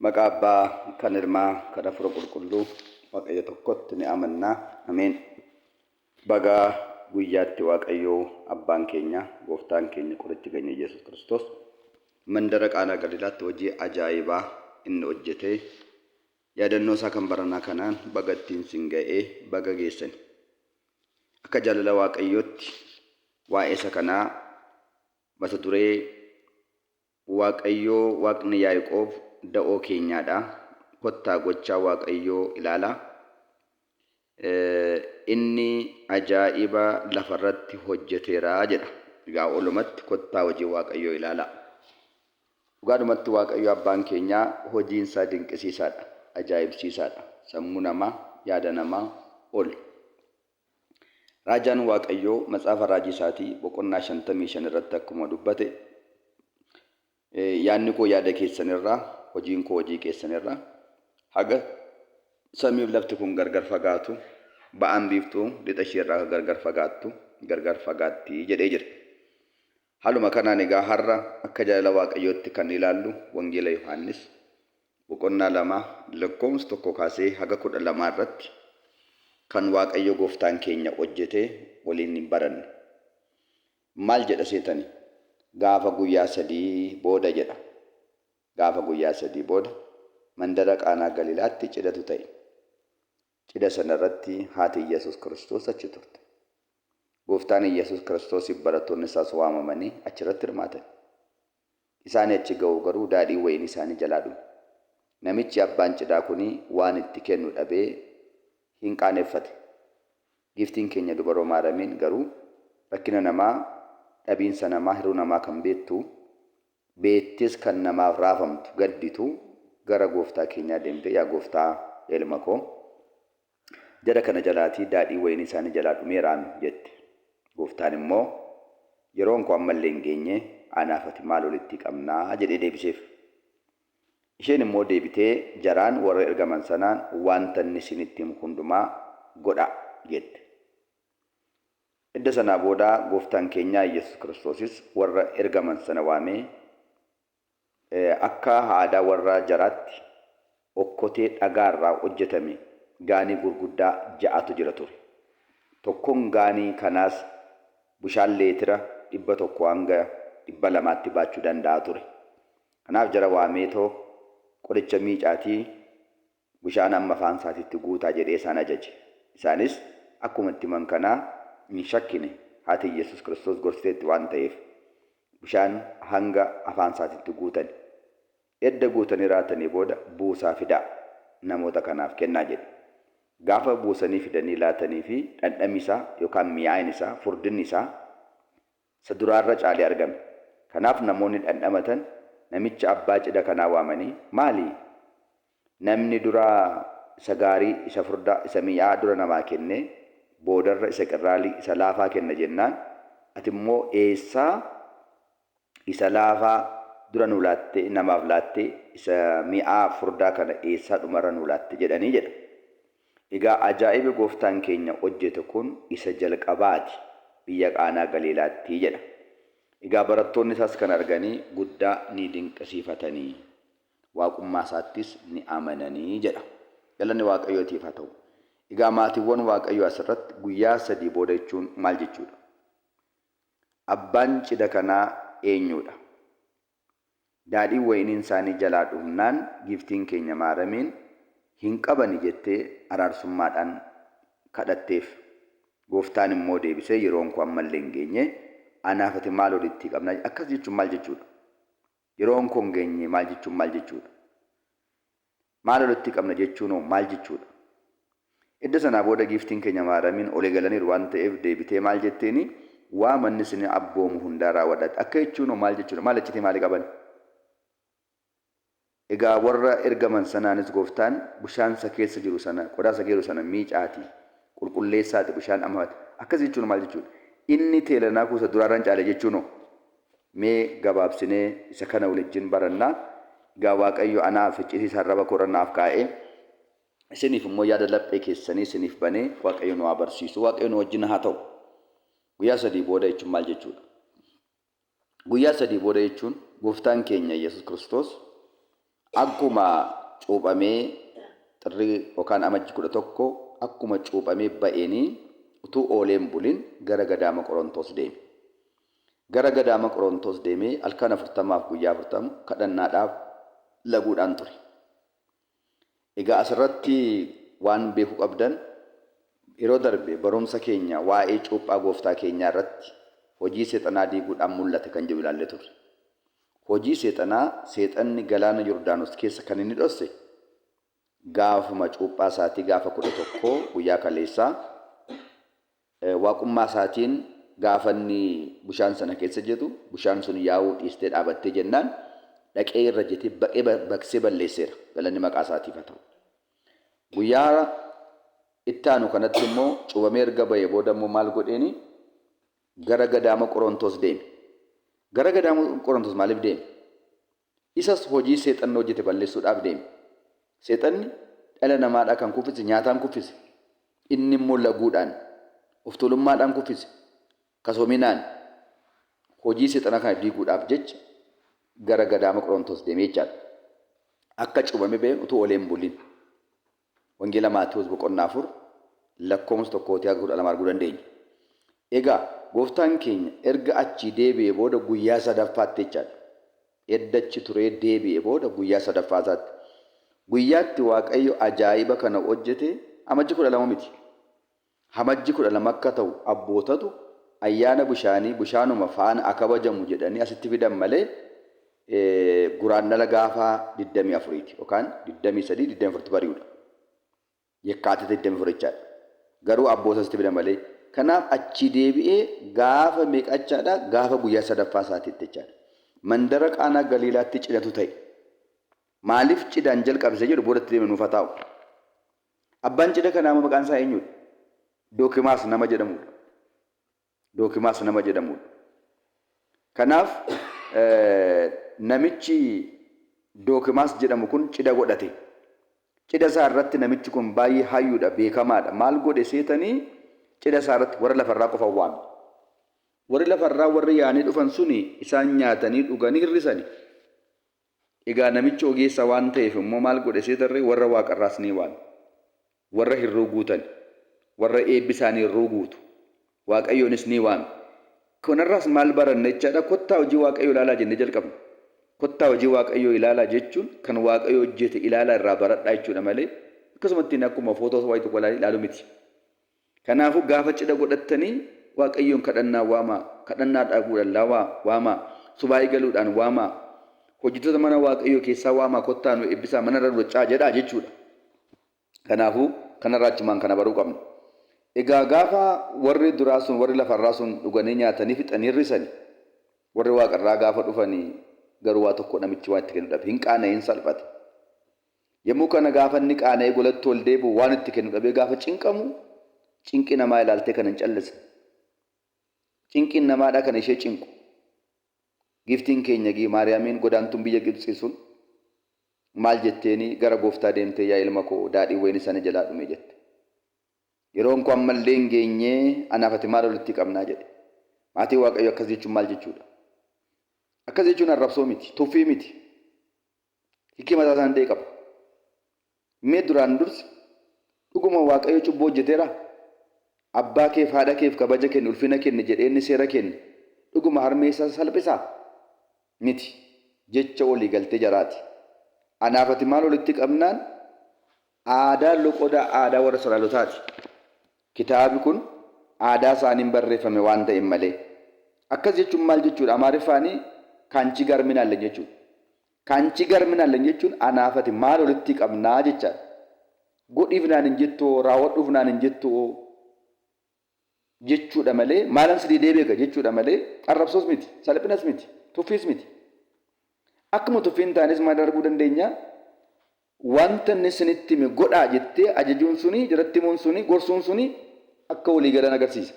Maqaa Abbaa, kan Ilmaa, kan Hafuura Qulqulluu, Waaqayyo tokkotti ni amanna. Ameen. Baga guyyaatti Waaqayyo Abbaan keenya, Gooftaan keenya, Qorichi keenya Yesuus Kiristoos mandara Qaanaa Galiilaatti hojii ajaa'ibaa inni hojjete yaadannoo isaa kan baranaa kanaan baga ittiin sin ga'ee baga geessani. Akka jaalala Waaqayyootti waa'ee isa kanaa mata duree Waaqayyo Waaqni Yaaqoob da'oo keenyaa dha, kottaa gochaa Waaqayyoo ilaalaa. Inni ajaa'iba lafa irratti hojjeteera jedha. Egaa olumatti kottaa hojii Waaqayyoo ilaalaa. Dhugaadhumatti Waaqayyo Abbaan keenyaa hojiin isaa dinqisiisaadha, ajaa'ibsiisaadha, sammuu namaa, yaada namaa ol. Raajaan Waaqayyoo matsaafa raajii isaatii boqonnaa 55 irratti akkuma dubbate, Yaadni koo yaada keessan irra, hojiin koo hojii keessan irra, haga samiif lafti kun gargar fagaatu, ba'aan biiftuu lixa ishee irraa akka gargar fagaattu gargar fagaatti jedhee jira. Haaluma kanaan egaa har'a akka jaalala Waaqayyootti kan ilaallu Wangeela Yohaannis boqonnaa 2 lakkoofsa 1 kaasee haga 12 irratti kan Waaqayyo gooftaan keenya hojjete waliin baranna. Maal jedha seetani? Gaafa guyyaa 3 booda jedha. Gaafa guyyaa 3 booda mandara Qaanaa Galiilaatti cidhatu ta'e. Cidha sana irratti haati Iyyasuus Kiristoos achi turte. Gooftaan Iyyasuus Kiristoosiif barattoonni isaas waamamanii achirratti hirmaatan. Isaanii achi ga'u garuu daadhiin wayinii isaanii jalaa dhume. Namichi abbaan cidhaa kuni waan itti kennu dhabee hin qaaneffate. Giiftiin keenya Dubaroo Maaramiin garuu rakkina namaa, dhabiinsa namaa, hir'uu namaa kan beektu, beektees kan namaaf raafamtu, gadditu gara Gooftaa keenyaa deemtee yaa Gooftaa ilma koo jara kana jalaatii daadhiin wayinii isaanii jalaa dhumeeraam jette. Gooftaan immoo yeroon koo ammallee hin geenye anaaf ati maal walittii qabnaa jedhee deebiseef. Isheen immoo deebitee jaraan warra ergaman sanaan wanta inni isinitti himu hundumaa godhaa jette. Edda sanaa booda Gooftaan keenyaa Iyyasuus Kiristoosis warra ergaman sana waamee akka aadaa warra jaraatti okkotee dhagaa irraa hojjetame gaanii gurguddaa ja'atu jira ture. Tokkoon gaanii kanaas bushaan leetira 100 hanga 200tti baachuu danda'a ture. Kanaaf jara waameetoo qoricha miicaatii Bishaan amma afaan isaatiitti guutaa jedhee isaan ajaje. Isaanis akkuma itti himan kanaa hin shakkine, haati Iyyasuus Kiristoos gorsiteetti waan ta'eef. Bishaan hanga afaan isaatiitti guutani. Edda guutanii raatanii booda buusaa fidaa, namoota kanaaf kennaa jedhe. Gaafa buusanii fidanii laataniifi dhandhami isaa yookaan mi'aayini isaa, furdinni isaa, isa duraarra caalee argame. Kanaaf namoonni dhandhamatan namicha abbaa cidha kanaa waamanii, Maali? Namni dura isa gaarii, isa furdaa, isa mi'aa dura namaa kennee, boodarra isa qirraalii, isa laafaa kenna jennaan, ati immoo eessaa isa laafaa dura nuu laattee, namaaf laattee, isa mi'aa furdaa kana eessaa dhumarra nuu laatte jedhanii jedha. Egaa ajaa'ibi Gooftaan keenya hojjete kun isa jalqabaati biyya Qaanaa Galiilaatti jedha. Egaa barattoonni isaas kana arganii guddaa ni dinqisiifatani. Waaqummaa isaattis ni amanani jedha. Galanni Waaqayyootiif haa ta'u. Egaa maatiiwwan Waaqayyoo asirratti guyyaa 3 booda jechuun maal jechuudha? Abbaan cidha kanaa eenyuudha? Daadhiin wayiniin isaanii jalaa dhumnaan giiftiin keenya Maaramiin hin qabani jettee araarsummaadhaan kadhatteef. Gooftaan immoo deebisee yeroon koo ammallee hin geenye, anaaf ati maal walittii qabna? Akkas jechuun maal jechuudha? Yeroon koo hin geenye maal jechuun maal jechuudha? Maal walitti qabna jechuun hoo maal jechuudha? Edda sanaa booda giiftiin keenya Maaramiin ol eegalaniiru waan ta'eef deebitee maal jetteeni? Waa manni isin abboomu hundaa raawwadhaatti. Akka jechuun hoo maal jechuudha? Maal iccitii maalii qaban? Egaa warra ergaman sanaanis gooftaan bishaan isa keessa jiru sana qodaa isa jiru sana miicaati qulqulleessaati bishaan amma akkas jechuun maal jechuudha? Inni teelanaa kuusa duraarran caale jechuun hoo? Mee gabaabsinee isa kana wlijjin baranna. Egaa Waaqayyo anaaf iccitii isa arraba koo irra naaf kaa'e, isiniif immoo yaada laphee keessanii isiniif banee Waaqayyo nu haa barsiisu. Waaqayyo nu wajjin haa ta'u. Guyyaa 3 booda jechuun maal jechuudha? Guyyaa 3 booda jechuun gooftaan keenya Yesuus Kiristoos Akkuma cuuphamee Xirrii yookaan Amajji 11 akkuma cuuphamee ba'eenii utuu oolee hin bulin gara gadaama Qorontoos deeme. Gara gadaama Qorontoos deemee halkan 40f guyyaa 40 kadhannaadhaaf laguudhaan ture. Egaa asirratti waan beekuu qabdan yeroo darbe barumsa keenya waa'ee cuuphaa gooftaa keenyaa irratti hojii seexanaa diiguudhaan mul'ate kan jedhu ilaallee turre. Hojii seexanaa seexanni galaana Yordaanos keessa kan inni dhosse gaafuma cuuphaa isaatii gaafa 11 guyyaa kaleessaa waaqummaa isaatiin gaafa inni bushaan sana keessa jiru bushaan sun yaa'uu dhiistee dhaabattee jennaan dhaqee irra jetee baqee baqsee balleesseera. Galanni maqaa isaatiif haa ta'u. Guyyaa itti aanu kanatti immoo cuuphamee erga ba'ee booda immoo maal godheeni gara gadaama Qorontos deeme. Gara gadaama Qorontos maaliif deeme? Isas hojii seexanni hojjete balleessuudhaaf deeme. Seexanni dhala namaadhaa kan kuffise nyaataan kuffise. Inni immoo laguudhaan, of tuulummaadhaan kuffise. Kasoominaan hojii seexanaa kana diiguudhaaf jecha gara gadaama Qorontos deeme jechaadha. Akka cuuphamee ba'een utuu oolee hin bulin. Wangeela Maatewos boqonnaa 4 lakkoofsa tokkootii haga 12 arguu dandeenya. Egaa gooftaan keenya erga achii deebi'ee booda guyyaa sadaffaatti jechaadha. Edda achi turee deebi'ee booda guyyaa sadaffaa isaatti. Guyyaatti Waaqayyo ajaa'iba kana hojjete Amajji 12 miti. Amajji 12 akka ta'u abbootatu ayyaana bishaanii bishaanuma faana akabajamu jedhanii asitti fidan malee Guraandhala gaafa 24ti yookaan 23 24tti bari'udha. Yekkaatita 24 jechaadha. Garuu abboota asitti fidan malee. Kanaaf achii deebi'ee gaafa meeqa jechaadha? Gaafa guyyaa sadaffaa isaatiitti jechaadha. Mandara Qaanaa Galiilaatti cidhatu ta'e. Maaliif cidhaan jalqabse jedhu boodatti deemee nuuf haa taa'u. Abbaan cidha kanaa immoo maqaan isaa eenyudha? Dookimaas nama jedhamudha. Dookimaas nama jedhamudha. Kanaaf namichi Dookimaas jedhamu kun cidha godhate. Cidha isaa irratti namichi kun baay'ee hayyuudha, beekamaadha. Maal godhe seetanii cidha isaa irratti warra lafarraa qofa waame. Warri lafarraa warri yaa'anii dhufan suni isaan nyaatanii dhuganii hir'isani. Egaa namichi ogeessa waan ta'eef immoo maal godhe seetarree warra waaqarraas ni waame. Warra hirruu guutan, warra eebbi isaanii hirruu guutu, Waaqayyoonis ni waame. Kanarraas maal baranna jechaadha? Kottaa hojii Waaqayyoo ilaalaa jennee jalqabna. Kottaa hojii Waaqayyoo ilaalaa jechuun kan Waaqayyo hojjete ilaalaa irraa baradhaa jechuudha malee akkasumatti akkuma footoo waayii tokko ilaaluu miti. Kanaafuu gaafa cidha godhattanii Waaqayyoon kadhannaa waamaa, kadhannaa dhaabuudhaan lawaa waamaa, subaa'ii galuudhaan waamaa, hojjettoota mana Waaqayyoo keessaa waamaa kottaa nu eebbisaa mana irra nu jedhaa jechuudha. Kanaafuu kanarraa achumaan kana baruu qabna. Egaa gaafa warri duraa sun warri lafarraa sun dhuganii nyaatanii fixanii hir'isani warri waaqarraa gaafa dhufanii garuu waa tokko namichi waan itti kennu dhabe. Hin qaana'e hin salphate. Yommuu kana gaafa inni qaana'ee golatti ol deebi'u waan itti kennu dhabee gaafa cinqamu cinqii namaa ilaaltee kan hin callisne. Cinqiin namaadha kan ishee cinqu. Giiftiin keenya gii Maariyaamiin godaantuun biyya Gibtsii sun maal jetteeni gara gooftaa deemtee yaa ilma koo daadhiin wayinii sana jalaa dhume jette. Yeroon koo ammallee hin geenyee anaaf ati maal walitti qabnaa jedhe. Maatii Waaqayyoo akkas jechuun maal jechuudha? Akkas jechuun arrabsoo miti, tuffii miti. Hiikii mataa isaa danda'e qaba. Mee duraan dursi dhuguma Waaqayyo cubbuu hojjeteeraa? Abbaa keef haadha keef kabaja kenni ulfina kenni jedhee inni seera kenne dhuguma harmee isaa salphisaa? Miti. Jecha walii galtee jaraati. Anaaf ati maal walitti qabnaan aadaa loqoda aadaa warra Israa'elotaati. Kitaabi kun aadaa isaaniin barreeffame waan ta'een malee. Akkas jechuun maal jechuudha? Amaariffaanii kaanchii gaar min allen jechuudha. Kaanchii gaar min allen jechuun anaaf ati maal walitti qabnaa jechaadha. Godhiif naan hin jettu'oo, raawwadhuuf naan hin jettu'oo jechuudha malee maalan si didee beeka jechuudha malee arrabsoos miti, salphinas miti, tuffiis miti. Akkuma tuffii hin taanes maal arguu dandeenya? Wanta inni isinitti hime godhaa jettee ajajuun suni, jaratti himuun suni, gorsuun suni akka walii galan agarsiisa.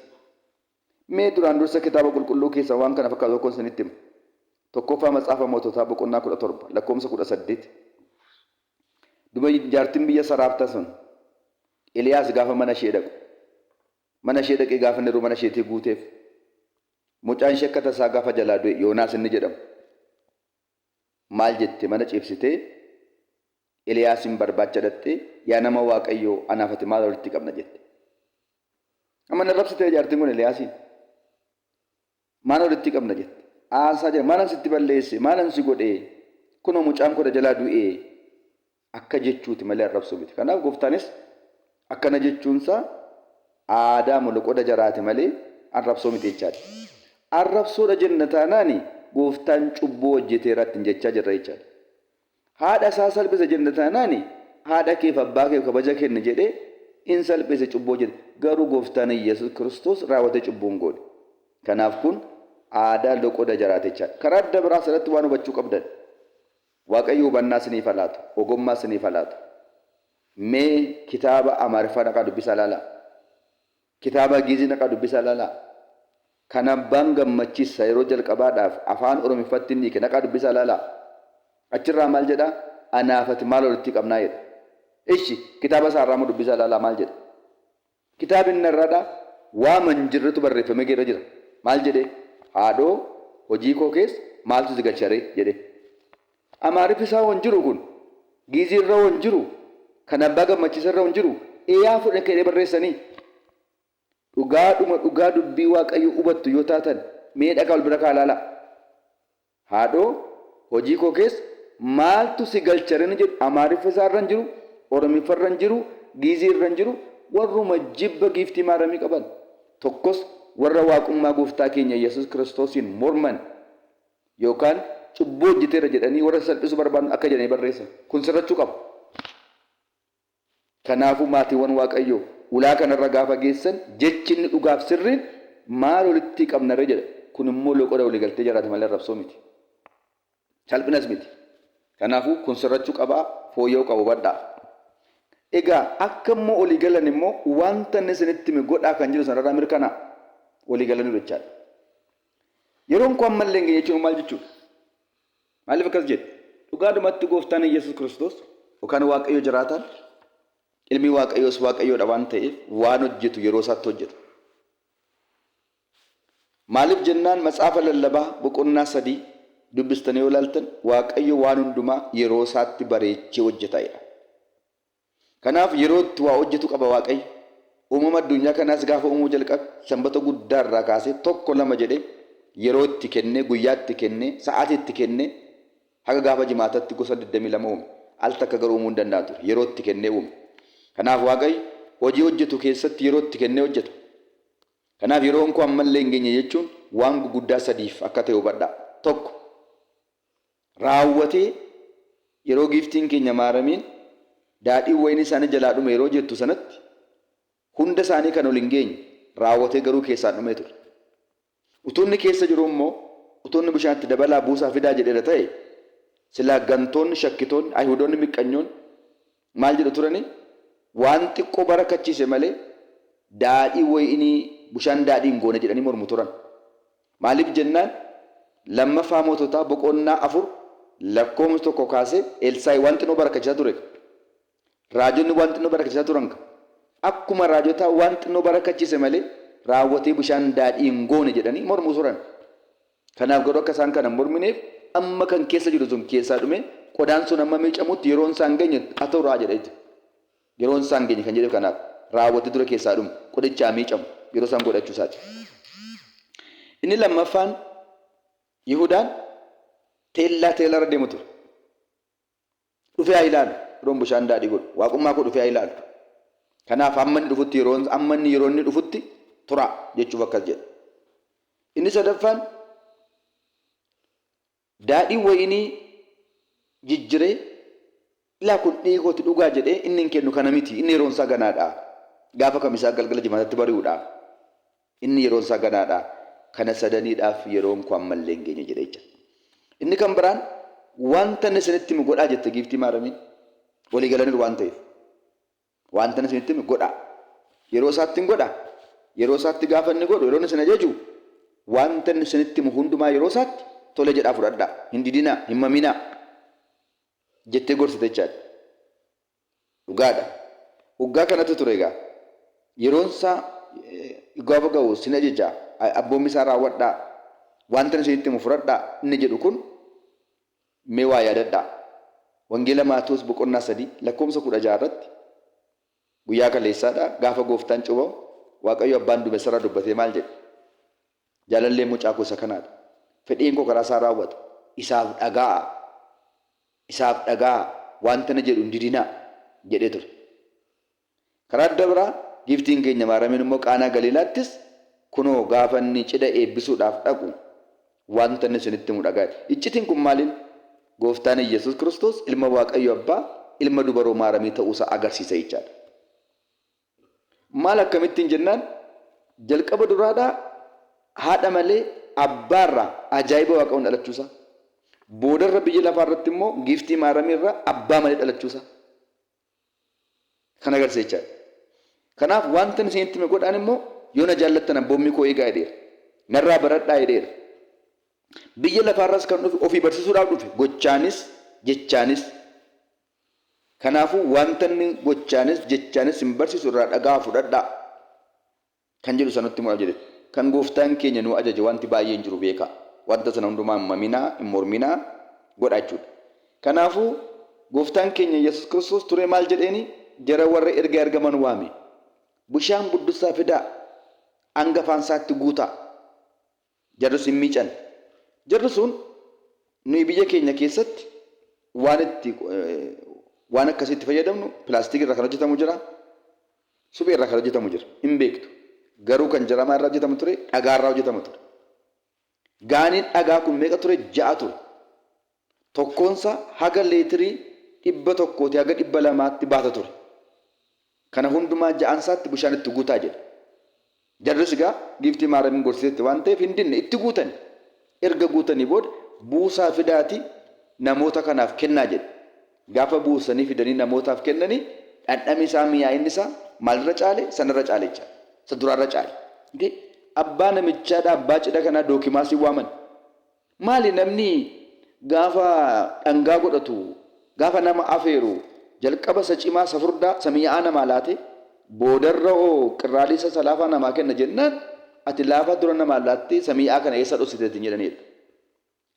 Mee duraan dursa kitaaba qulqulluu keessaa waan kana fakkaatu tokkon isinitti hima. Tokkoffaa Matsaafa Moototaa boqonnaa 17 lakkoomsa 18. Duba jaartiin biyya Saraaftaa sun Eliyaas gaafa mana ishee dhaqu mana ishee dhaqee gaafa inni mana isheetii guuteef mucaan ishee akka tasaa gaafa jalaa du'e Yoonaas inni jedhamu maal jette mana ciibsitee Eliyaasiin barbaacha dhaqxee yaa nama Waaqayyoo anaaf ati maal walitti qabna jette. Amma na rabsite jaartiin kun Eliyaasiin. Maal walitti qabna jette. Aasaa jira maalan sitti balleesse maalan si godhee kunoo mucaan koo jalaa du'ee akka jechuuti malee arrabsuu miti. Kanaaf gooftaanis akkana jechuunsaa aadaa moloqoda jaraati malee arrabsoo miti jechaadha. Arrabsoodha jenna taanaani gooftaan cubbuu hojjeteera ittiin jechaa jirra jechaadha. Haadha isaa salphise jenna taanaani haadha keef abbaa keef kabaja kenni jedhee in salphise cubbuu hojjete. Garuu gooftaan Iyyasuus Kiristoos raawwatee cubbuu hin goone. Kanaaf kun aadaa loqoda jaraati jechaadha. Karaa adda biraa asirratti waan hubachuu qabdan. Waaqayyo hubannaa isiniif haa laatu, ogummaa isiniif haa laatu. Mee kitaaba Amaariffaa dhaqaa dubbisaa ilaalaa. Kitaaba Giizii dhaqaa dubbisaa ilaalaa. Kan abbaan gammachiisa yeroo jalqabaadhaaf afaan Oromiffatti inni hiike dhaqaa dubbisaa ilaalaa. Achirraa maal jedhaa? Anaaf ati maal walitti qabnaa jedha. Ishi kitaaba isaa irraa immoo dubbisaa ilaalaa maal jedha? Kitaabni inni irraadha waama hin jirretu barreeffamee irra jira. Maal jedhee? Haadhoo hojii koo keessa maaltu si galcharee jedhee. Amaariffi isaa hoo hin jiru kun? Giizii irra hoo hin jiru? Kan abbaa gammachiisa irra hoo hin jiru? Eeyaa fudhan akka jedhee barreessanii. Dhugaadhuma dhugaa dubbii Waaqayyoo hubattu yoo taatan mee dhaqaa wal bira kaa'aa ilaalaa. Haadhoo hojii koo keessa maaltu si galcharee inni jedhu Amaariffa isaa irra hin jiru, Oromiffa irra hin jiru, Giizii irra hin jiru, warruma jibba giiftii maaramii qaban tokkos warra waaqummaa gooftaa keenya Yesuus Kiristoosiin morman yookaan cubbuu hojjeteera jedhanii warra salphisuu barbaadan akka jedhanii barreessan. Kun sirrachuu qaba. Kanaafuu maatiiwwan Waaqayyoo ulaa kanarra gaafa geessan jechi inni dhugaaf sirriin maal walitti qabnarre jedha. Kun immoo loqoda waliigaltee jaraati malee arrabsoo miti. Salphinas miti. Kanaafuu kun sirrachuu qaba, fooyya'uu qaba hubadhaa. Egaa akka immoo olii galan immoo wanta inni isinitti hime godhaa kan jedhu sanarraa mirkanaa walii galaniiru jechaadha. Yeroon koo ammallee hin geenye jechuun maal jechuudha? Maaliif akkas jedhe? Dhugaadhumatti gooftaan Iyyasuus Kiristoos yookaan Waaqayyo jiraataan ilmi Waaqayyoos Waaqayyoodha waan ta'eef waan hojjetu yeroo isaatti hojjeta. Maaliif jennaan matsaafa lallabaa boqonnaa 3 dubbistanii yoo ilaaltan Waaqayyo waan hundumaa yeroo isaatti bareechee hojjeta jedha. Kanaaf yeroo itti waa hojjetu qaba Waaqayyo. Uumama addunyaa kanaas gaafa uumuu jalqabe sanbata guddaa irraa kaasee tokko lama jedhee yeroo itti kennee guyyaa itti kennee sa'aatii itti kennee haga gaafa jimaatatti gosa 22 uume. Al takka garuu uumuu hin danda'a ture. Yeroo itti kennee uume. Kanaaf Waaqayyo hojii hojjetu keessatti yeroo itti kennee hojjeta. Kanaaf yeroon koo ammallee hin geenye jechuun waan guguddaa sadiif akka ta'e hubadhaa. Tokko, raawwatee yeroo giiftiin keenya Maaramiin daadhiin wayinii isaanii jalaa dhume yeroo jettu sanatti hunda isaanii kan ol hin geenye raawwatee garuu keessaan dhumee ture. Utuu inni keessa jiruu immoo utuu inni bishaan itti dabalaa buusaa fidaa jedheera ta'e silaa gantoonni, shakkitoonni, Ayihudoonni miqqanyoonni maal jedhu turanii? Waan xiqqoo barakachiise malee daadhii wayinii bushaan daadhii hin goone jedhanii mormu turan. Maaliif jennaan Lammaffaa Moototaa boqonnaa 4 lakkoofsa 1 kaasee Elsaa'i waan xinnoo barakachiisaa ture. Raajonni waan xinnoo barakachiisaa turan. Akkuma raajotaa waan xinnoo barakachiise malee raawwatee bishaan daadhii hin goone jedhanii mormu turan. Kanaaf garuu akka isaan kana hin mormineef amma kan keessa jiru sun keessaa dhume qodaan sun amma miicamutti yeroon isaan geenye haa ta'u jedhee Yeroon isaan geenye kan jedheef kanaaf. Raawwatee dura keessaa dhumu, qodichi haa miicamu, yeroo isaan godhachuu isaati. Inni lammaffaan Yihudaan teellaa teellaarra deemu ture. Dhufee haa ilaalu, yeroon bishaan daadhii godhu. Waaqummaa koo dhufee haa ilaalu. Kanaaf hamma inni dhufutti yeroon amma inni yeroo inni dhufutti turaa jechuuf akkas jedhe. Inni sadaffaan Daadhii wayinii jijjiree, Ilaa kun dhiiga kooti dhugaa jedhee inni hin kennu kana miti, inni yeroon isaa ganaadha. Gaafa kamisaa galgala jimaatatti bari'uudha. Inni yeroon isaa ganaadha. Kana sadaniidhaaf yeroon koo ammallee hin geenye jedhee jira. Inni kan biraan wanta inni isinitti himu godhaa jette giiftii Maaramiin. Walii galaniiru waan ta'eef. Wanta inni isinitti hime godhaa. Yeroo isaatti hin godha. Yeroo isaatti gaafa inni godhu, yeroo inni isin ajaju, wanta inni isinitti himu hundumaa yeroo isaatti tole jedhaa fudhadhaa. Hin didinaa, hin maminaa jettee gorsite jechaadha. Dhugaadha. Waggaa kanatu ture egaa. Yeroon isaa gaafa ga'u sin ajaja, abboommi isaa raawwadhaa, wanta inni isinitti himu fudhadhaa inni jedhu kun mee waa yaadadhaa. Wangeela Maatewos boqonnaa 3 lakkoofsa 16 irratti guyyaa kaleessaadha gaafa gooftaan cuubamu Waaqayyo abbaan duumessarraa dubbatee maal jedhe? Jaalalleen mucaa koo isa kanaadha. Fedhiin koo karaa isaa raawwata. Isaaf dhaga'aa. Isaaf dhaga'aa. Wanta inni jedhu hin didinaa jedhee ture. Karaa adda biraa giiftiin keenya Maaramiin immoo Qaanaa Galiilaattis kunoo gaafa inni cidha eebbisuudhaaf dhaqu wanta inni isinitti himu dhaga'aa. Iccitiin kun maaliin? Gooftaan Iyyasuus Kiristoos ilma Waaqayyo Abbaa, ilma dubaroo Maaramii ta'uusaa agarsiisa jechaadha. Maal akkamittiin jennaan jalqaba duraadhaa haadha malee abbaarraa ajaa'iba Waaqayyoon dhalachuusaa. Boodarra biyya lafaa irratti immoo giiftii Maaramii irraa abbaa malee dhalachuusaa. Kan agarsiisa jechaadha. Kanaaf wanta inni isinitti hime godhaan immoo yoo na jaallattan abboommii koo eegaa jedheera. Narraa baradhaa jedheera. Biyya lafaarras kan dhufe ofii barsiisuudhaaf dhufe gochaanis jechaanis. Kanaafuu wanta inni gochaanis jechaanis isin barsiisu irraa dhaga'aa fudhadhaa. Kan jedhu isa nutti himuudhaaf jedhe. Kan Gooftaan keenya nu ajaje wanti baay'een jiru beekaa. Wanta sana hundumaa hin maminaa, hin morminaa, godhaa jechuudha. Kanaafuu Gooftaan keenya Yesuus Kiristoos turee maal jedheeni? Jara warra erga ergaman waame. Bishaan buddussaa fidaa, hanga afaan isaatti guutaa. Jarris hin miican. Jarri sun nuyi biyya keenya keessatti waan itti waan akkasii itti fayyadamnu pilaastikii irraa kan hojjetamu jira, suphee irraa kan hojjetamu jira. Hin beektu. Garuu kan jaramaa irraa hojjetamu ture, dhagaa irraa hojjetama ture. Gaaniin dhagaa kun meeqa ture? 6 ture. Tokkoonsaa haga leetirii 100ti haga 200tti baata ture. Kana hundumaa ja'ansaatti bishaan itti guutaa jedhe. Jarris egaa Giiftii Maaramiin gorsiteetti waan ta'eef hin dinne, itti guutani. Erga guutanii booda buusaa fidaatii namoota kanaaf kennaa jedhe. Gaafa buusanii fidanii namootaaf kennanii dhandhami isaa mi'aayinni isaa maalirra caale? Sanarra caale jechaadha. Isa duraarra caale. Indee abbaa namichaadha abbaa cidha kanaa Dookimaasiin waaman. Maali namni gaafa dhangaa godhatu, gaafa nama afeeru jalqaba isa cimaa, isa furdaa, isa mi'aa'aa namaa laatee boodarra hoo qirraalii isa isa laafaa namaa kenna jennaan ati laafaa dura namaa laattee isa mi'aa kana eessa dhoksite ittiin jedhaniidha.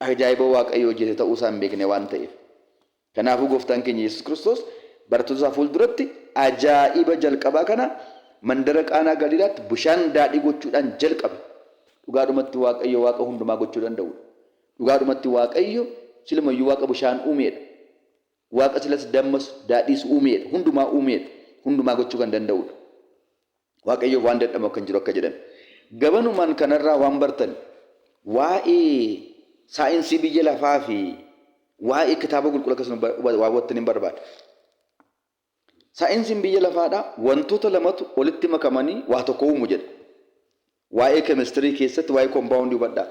Ajaa'iba Waaqayyo hojjete ta'uu isaa hin beekne waan ta'eef. Kanaafuu Gooftaan keenya Yesuus Kiristoos barattoota isaa fuulduratti ajaa'iba jalqabaa kana mandara Qaanaa Galiilaatti bishaan daadhii gochuudhaan jalqabe. Dhugaadhumatti Waaqayyo Waaqa hundumaa gochuu danda'udha. Dhugaadhumatti Waaqayyo silumayyuu Waaqa bishaan uumeedha. Waaqa silas dammas daadhiis uumeedha. Hundumaa uumeedha. Hundumaa gochuu kan danda'udha. Waaqayyoof waan dadhamu akka hin jiru akka jedhame. Gabanumaan kanarraa waan bartan waa'ee saayinsii biyya lafaa fi waa'ee kitaaba qulqulluu akkasuma waa hubattan hin barbaada. Saayinsiin biyya lafaadha wantoota lamatu walitti makamanii waa tokko uumu jedha. Waa'ee kemistirii keessatti waa'ee kompaawundii hubadhaa.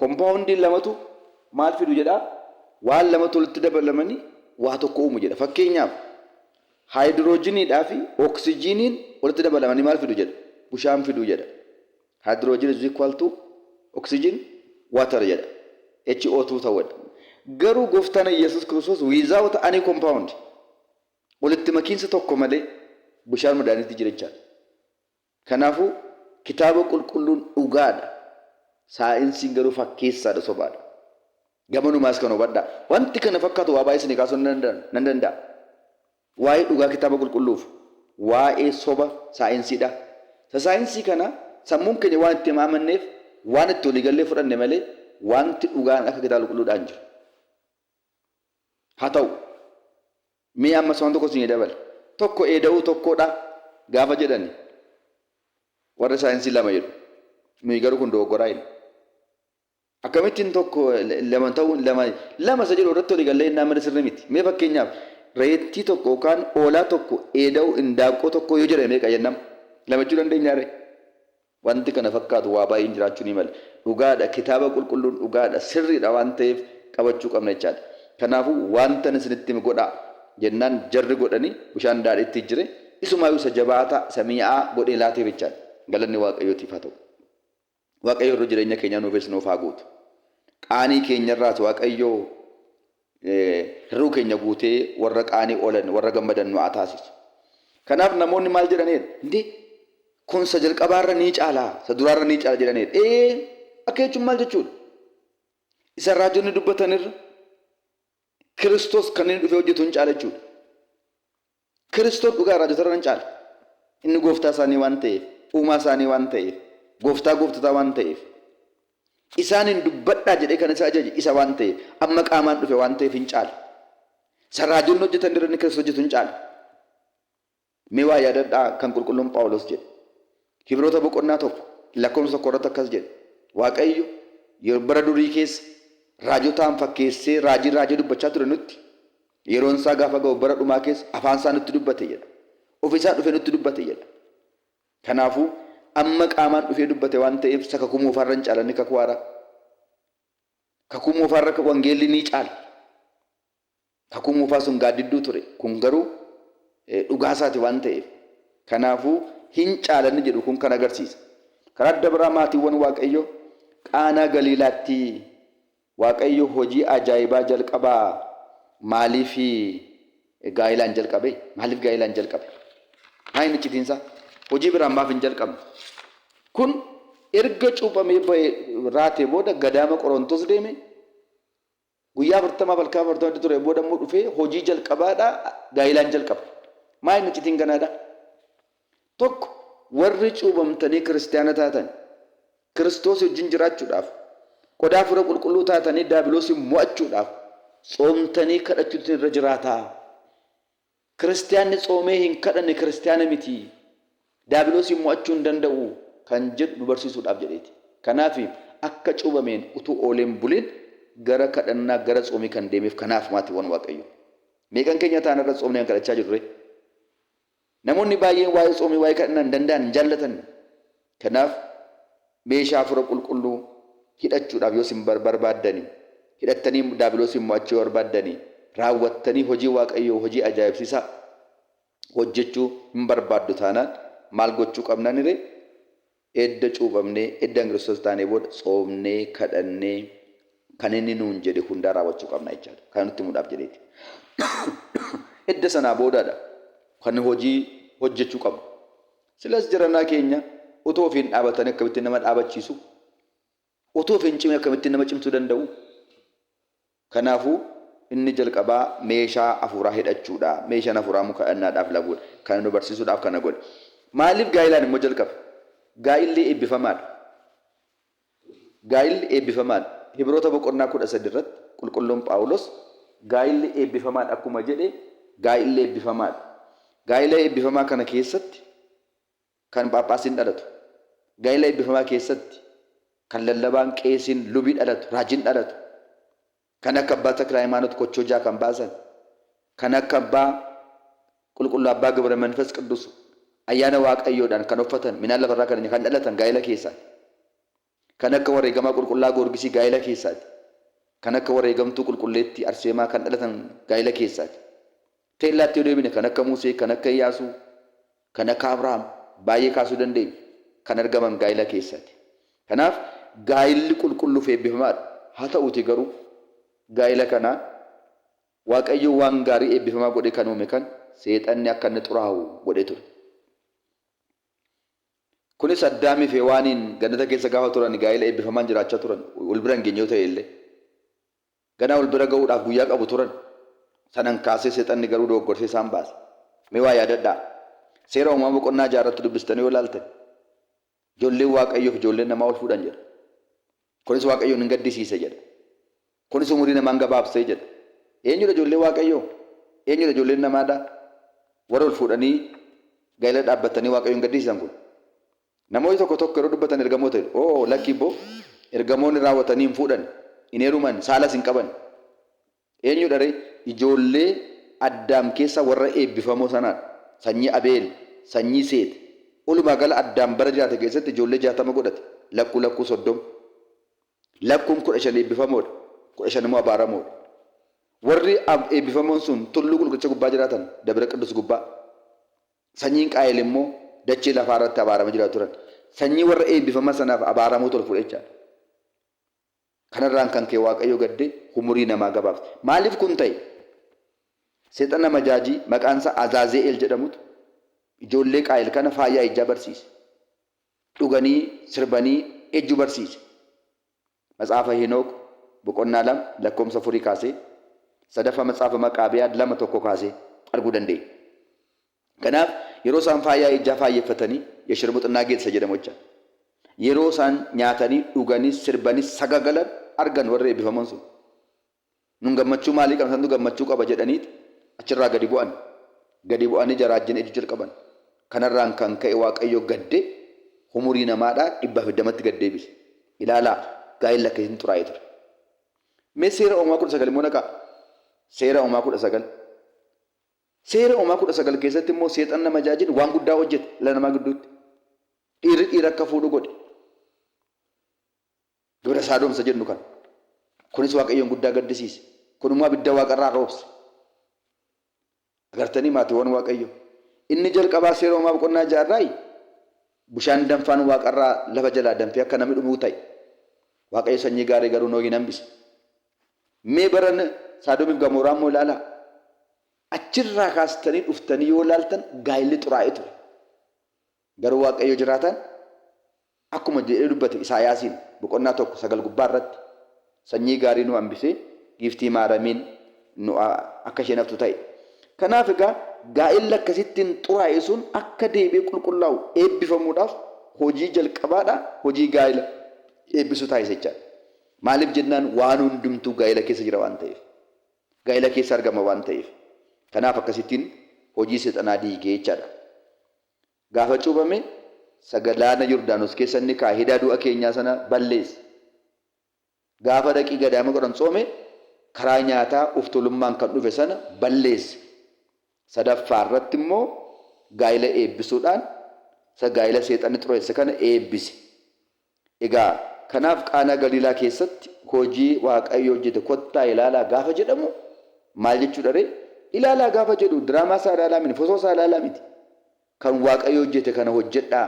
Kompaawundiin lamatu maal fidu jedhaa? Waan lamatu walitti dabalamanii waa tokko uumu jedha. Fakkeenyaaf haayidiroojiniidhaa fi oksijiiniin walitti dabalamanii maal fidu jedha? Bishaan fidu jedha. Hydrogen is equal to oxygen water jedha. HO2 ta'u jedha. Garuu gooftaan Yesuus Kiristoos without any compound walitti makiinsa tokko malee bishaan madaaniitti jira jechaadha. Kanaafuu Kitaaba Qulqulluun dhugaadha. Saayinsiin garuu fakkeessaadha, sobaadha. Gamanumaas kan hubadhaa. Wanti kana fakkaatu waa baay'ee isinii kaasuu nan danda'a. Waa'ee dhugaa Kitaaba Qulqulluuf waa'ee soba saayinsiidha. Isa saayinsii kana sammuun keenya waan itti hin amanneef waan itti walii gallee fudhanne malee wanti dhugaan akka Kitaaba Qulqulluudhaa hin jiru. Haa ta'u. Mee ammas waan tokko isinii dabala. Tokko eeda'uu tokkoodha gaafa jedhani warri saayinsii lama jedhu. Nuyi garuu kun dogoggoraa jenna. Akkamittiin tokko lama ta'uu lama lama isa jedhu irratti walii gallee innaa malee sirrii miti. Mee fakkeenyaaf reettii tokko yookaan hoolaa tokko eeda'uu indaaqqoo tokko yoo jedhame meeqa jennam? Lama jechuu dandeenyaa ree? Wanti kana fakkaatu waa baay'een jiraachuu ni mala. Dhugaadha, Kitaaba Qulqulluun dhugaadha, sirriidha waan ta'eef qabachuu qabna jechaadha. Kanaafuu wantan isinitti hime godhaa jennaan jarri godhanii bishaan daadhiitti jijjire, isumaayyuu isa jabaataa, isa mi'aa godhee laateef jechaadha. Galanni Waaqayyootiif haa ta'u. Waaqayyo yeroo jireenya keenyaa nuufis nuuf haa guutu. Qaanii keenyarraas Waaqayyo hir'uu keenya guutee warra qaanii oolan, warra gammadan nu haa taasisu. Kanaaf namoonni maal jedhaniidha? Indee kun isa jalqabaarra ni caala, isa duraarra ni caala jedhaniidha. Ee, akka jechuun maal jechuudha? Isa raajonni dubbatanirra, Kiristoos kan inni dhufee hojjetu hin caala jechuudha. Kiristoos dhugaa raajotarra hin caala. Inni gooftaa isaanii waan ta'eef, uumaa isaanii waan ta'eef, gooftaa gooftotaa waan ta'eef. Isaaniin dubbadhaa jedhee kan isa ajaje isa waan ta'eef, amma qaamaan dhufe waan ta'eef hin caala. Isa raajonni hojjetan irra inni Kiristoos hojjetu hin caala. Mee waa yaadadhaa kan qulqulluun Phaawulos jedhe. Hibroota boqonnaa 1 lakkoofsa 1 irratti akkas jedhe. Waaqayyo yeroo bara durii keessa raajotaan fakkeessee raajii raajii dubbachaa ture nutti yeroon isaa gaafa ga'u bara dhumaa keessa afaan isaa nutti dubbate jedha. Of isaa dhufee nutti dubbate jedha. Kanaafuu amma qaamaan dhufee dubbate waan ta'eef isa kakuu moofaarra hin caala inni kakuu haaraa. Kakuu moofaarra wangeelli ni caala. Kakuu moofaa sun gaaddidduu ture, kun garuu dhugaa isaati waan ta'eef. Kanaafuu hin caala inni jedhu kun kan agarsiisa. Karaa adda biraa maatiiwwan Waaqayyoo Qaanaa Galiilaatti Waaqayyo hojii ajaa'ibaa jalqabaa maaliif gaa'ilaan jalqabe? Maaliif gaa'ilaan jalqabe? Maa inni iccitiinsaa? Hojii biraan maaf hin jalqabne? Kun erga cuuphamee ba'e raatee booda gadaama Qorontos deeme. Guyyaa afurtamaaf halkan afurtama itti ture booda immoo dhufee hojii jalqabaadha gaa'ilaan jalqaba. Maa inni iccitiin kanaadha? Tokko warri cuubamtanii kiristiyaana taatan Kiristoos wajjin jiraachuudhaaf qodaa hafuura qulqulluu taatanii daabiloosiin mo'achuudhaaf tsoomtanii kadhachuutu irra jiraata. Kiristiyaanni tsoomee hin kadhanne kiristiyaana miti. Daabiloosiin mo'achuu hin danda'u kan jedhu nu barsiisuudhaaf jedheeti. Kanaaf akka cuubameen utuu oolee hin bulin gara kadhannaa gara tsoomii kan deemeef kanaaf maatiiwwan Waaqayyoo. Meeqan keenya ta'an irra tsoomnee kan kadhachaa jirru ree? Namoonni baay'een waa'ee tsoomii waa'ee kadhannaa hin danda'an hin jaallatan. Kanaaf meeshaa hafuura qulqulluu hidhachuudhaaf yoo isin barbaaddani, hidhattanii daabiloosiin mo'achuu yoo barbaaddani, raawwattanii hojii Waaqayyoo hojii ajaa'ibsiisaa hojjechuu hin barbaaddu taanaan maal gochuu qabnani ree? Edda cuuphamnee, edda Kiristoos taanee booda tsoomnee, kadhannee kan inni nuun jedhe hundaa raawwachuu qabna jechaadha. Kana nutti himuudhaaf jedheeti. Edda sanaa boodaadha kan hojii hojjechuu qabnu. Silas jaranaa keenya utuu ofiin dhaabatanii akkamittiin nama dhaabachiisu? Utuu ofiin cimee akkamittiin nama cimsuu danda'u? Kanaafuu inni jalqabaa meeshaa hafuuraa hidhachuudha. Meeshaan hafuuraa immoo kadhannaadhaaf laguudha. Kana nu barsiisuudhaaf kana godhe. Maaliif gaa'ilaan immoo jalqabe? Gaa'illi eebbifamaadha. Gaa'illi eebbifamaadha. Hibroota boqonnaa 13 irratti qulqulluun Phaawulos gaa'illi eebbifamaadha akkuma jedhe gaa'illi eebbifamaadha. Gaa'ila eebbifamaa kana keessatti kan phaaphaasiin dhalatu, gaa'ila eebbifamaa keessatti kan lallabaan, qeesiin, lubi dhalatu, raajiin dhalatu, kan akka abbaa Takla Hayimaanot kochoo jaha kan baasan, kan akka abbaa qulqulluu abbaa Gabra Manfas Qiddus ayyaana Waaqayyoodhaan kan uffatan, midhaan lafarraa kan kan dhalatan gaa'ila keessaati. Kan akka wareegamaa qulqullaa Goorgisii gaa'ila keessaati. Kan akka wareegamtuu qulqulleettii Arseemaa kan dhalatan gaa'ila keessaati. Teellaatti yoo deebine kan akka Musee, kan akka Iyaasuu, kan akka Abrahaam baay'ee kaasuu dandeenya. Kan argaman gaa'ila keessaati. Kanaaf gaa'illi qulqulluuf eebbifamaadha. Haa ta'uutii garuu gaa'ila kana Waaqayyo waan gaarii eebbifamaa godhee kan uume kan seexanni akka inni xuraawu godhee ture. Kunis Addaamii fi Hewaaniin gannata keessa gaafa turan gaa'ila eebbifamaan jiraachaa turan. Wal bira hin geenye yoo ta'e illee. Ganaa wal bira ga'uudhaaf guyyaa qabu turan. Sanan kaasee seexanni garuu dogoggorsee isaan baase. Mee waa yaadadhaa. Seera uumamaa boqonnaa 6 irratti dubbistanii yoo ilaaltan ijoolleen Waaqayyoo fi ijoolleen namaa wal fuudhan jedha. Kunis Waaqayyoon hin gaddisiise jedha. Kunis umurii namaa hin gabaabse jedha. Eenyudha ijoolleen Waaqayyoo? Eenyudha ijoolleen namaadha? Warra wal fuudhanii gaa'ela dhaabbatanii Waaqayyoon gaddisiisan kun. Namoonni tokko tokko yeroo dubbatan ergamoota jedhu. Oo lakki ibboo ergamoonni raawwatanii hin fuudhan, hin heeruman, saalas hin qaban. Eenyudha ree? Ijoollee Addaam keessaa warra eebbifamoo sanaadha. Sanyii Abeel, sanyii Seet. Walumaa gala Addaam bara jiraate keessatti ijoollee 60 godhate. Lakkuu lakkuu 30. Lakkuun 15 eebbifamoodha, 15 immoo abaaramoodha. Warri eebbifamoon sun tulluu qulqullicha gubbaa jiraatan, Dabira Qiddus gubbaa. Sanyiin Qaayel immoo dachee lafaa irratti abaarama jiraatu turan. Sanyii warra eebbifamaa sanaaf abaaramootu ol fuudhe jechaadha. Kanarraan kan ka'e Waaqayyo gaddee umurii namaa gabaabse. Maaliif kun ta'e? Seexana majaajii maqaan isaa Azaaze'el jedhamutu ijoollee Qaayel kana faaya ejjaa barsiise. Dhuganii, sirbanii ejjuu barsiise. Matsaafa Henook boqonnaa 2 lakkoomsa afurii kaasee Sadaffaa Matsaafa Maqaabiyaa 2, 1 kaasee arguu dandeenya. Kanaaf yeroo isaan faayaa ijaa faayyeffatanii yeshirmuxinnaa geet isa jedhamu jecha. Yeroo isaan nyaatanii, dhuganii, sirbanii, sagagalan argan warri eebbifamoon sun. Nun gammachuu maalii qabna isaantu gammachuu qaba jedhaniiti achirraa gadi bu'an. Gadi bu'anii jaraa wajjin ejju jalqaban. Kanarraan kan ka'e Waaqayyo gadde humurii namaadhaa 120tti gad deebise. Ilaalaa gaa'elli akkasiin xuraa'ee ture. Mee seera uumamaa 19 immoo dhaqaa. Seera uumamaa 19. Seera uumamaa 19 keessatti immoo seexan nama jaajin waan guddaa hojjete dhala namaa gidduutti. Dhiirri dhiira akka fuudhu godhe. Gibira Saadoom isa jennu kana. Kunis Waaqayyoon guddaa gaddisiise. Kun immoo abidda waaqarraa roobse. Agartanii maatiiwwan Waaqayyoo. Inni jalqabaa seera uumamaa boqonnaa ja'arraayi bishaan danfaan waaqarraa lafa jalaa danfee akka namni dhumuu ta'e. Waaqayyo sanyii gaarii garuu Nohiin hambise. Mee bara Saadomiif Gamooraa immoo ilaalaa. Achirraa kaastanii dhuftanii yoo ilaaltan gaa'illi xuraa'ee ture. Garuu Waaqayyo jiraataan akkuma jedhee dubbate Isaayaasiin boqonnaa 1, 9 gubbaa irratti sanyii gaarii nu hambisee giiftii Maaramiin nu akka isheen haftu ta'e. Kanaaf egaa gaa'elli akkasittiin xuraa'e sun akka deebi'ee qulqullaa'u eebbifamuudhaaf hojii jalqabaadha hojii gaa'ela eebbisuu taasisa jechaadha. Maaliif jennaan waan hundumtuu gaa'ela keessa jira waan ta'eef. Gaa'ela keessa argama waan ta'eef. Kanaaf akkasittiin hojii seexanaa diigee jechaadha. Gaafa cuuphame isa galaana Yordaanos keessa inni kaa'e hidhaa du'a keenyaa sana balleesse. Gaafa dhaqii gadaama godhan tsoome karaa nyaataa uftulummaan kan dhufe sana balleesse. Sadaffaa irratti immoo gaa'ila eebbisuudhaan isa gaa'ila seexanni xureesse kana eebbise. Egaa kanaaf Qaanaa Galiilaa keessatti hojii Waaqayyo hojjete kottaa ilaalaa gaafa jedhamu maal jechuudha ree? Ilaalaa gaafa jedhu diraamaa isaa ilaalaa miti, fotoo isaa ilaalaa miti. Kan Waaqayyo hojjete kana hojjedhaa.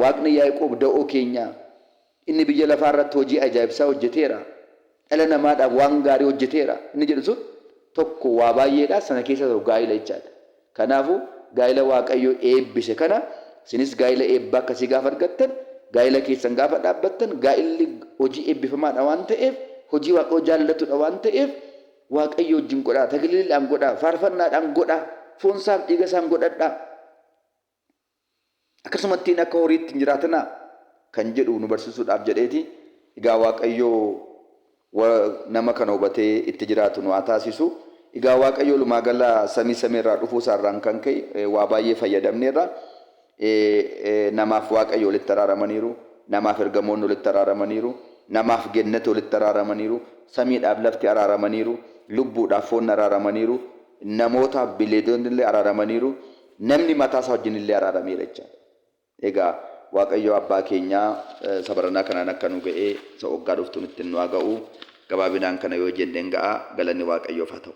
Waaqni Yaaqoob da'oo keenyaa. Inni biyya lafaa irratti hojii ajaa'ibsaa hojjeteera. Dhala namaadhaaf waan gaarii hojjeteera. Inni jedhu sun tokko waa baay'eedha sana keessaa tokko gaa'ila jechaadha. Kanaafuu gaa'ila Waaqayyo eebbise kana isinis gaa'ila eebbaa akkasii gaafa argattan, gaa'ila keessan gaafa dhaabbattan, gaa'illi hojii eebbifamaadha waan ta'eef, hojii Waaqayyo jaallatudha waan ta'eef, Waaqayyo wajjin godhaa, tagliliidhaan godhaa, faarfannaadhaan godhaa, foonsaaf dhiiga isaan godhadhaa. Akkasumattiin akka horiitti hin jiraatinaa kan jedhu nu barsiisuudhaaf jedheeti. Egaa Waaqayyo nama kana hubatee itti jiraatu nu haa taasisu. Egaa Waaqayyo walumaa gala samii samiirraa dhufuu isaarraan kan ka'e waa baay'ee fayyadamneerra. Namaaf Waaqayyo walitti araaramaniiru. Namaaf ergamoonni walitti araaramaniiru. Namaaf gennati walitti araaramaniiru. Samiidhaaf lafti araaramaniiru. Lubbuudhaaf foonni araaramaniiru. Namootaaf bileedoonni illee araaramaniiru. Namni mataa isaa wajjin illee araarameera jechaadha. Egaa Waaqayyo abbaa keenyaa isa baranaa kanaan akka nu ga'ee isa waggaa dhuftuun ittiin nu haa ga'u. Gabaabinaan kana yoo jenneen ga'a galanni Waaqayyoof haa ta'u.